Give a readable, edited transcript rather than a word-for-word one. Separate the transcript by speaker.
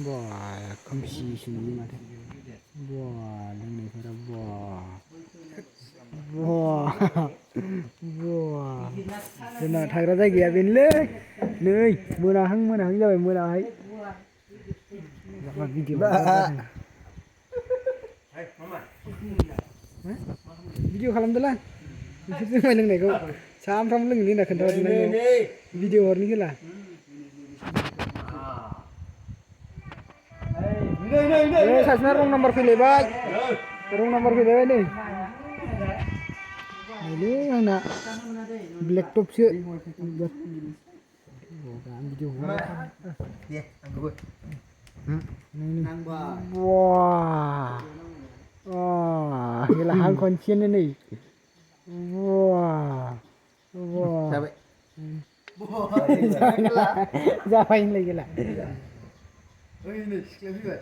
Speaker 1: बा खोमसि सुनि माथो बा लोंनायफोरा बा बा जोंना थाग्रा जायगाया बेनोलै नै मोनाहां मोनाहां जाबाय मोनाहाय भिडिअ खालामदोलां नोंसोर जुमाय लोंनायखौ सामफ्रामबो लोङोलै होनना खोन्थाहरदों भिडिअ हरनि होला नै सासेना रं नाम्बार फैलायबाय रं नाम्बार फैलायबाय नै नैलै आंना ब्लेकटपसो गैला हां खनसेनो नै जाबाय जाबाय होनलाय गैला ओइ नै सिख्लाया फैबाय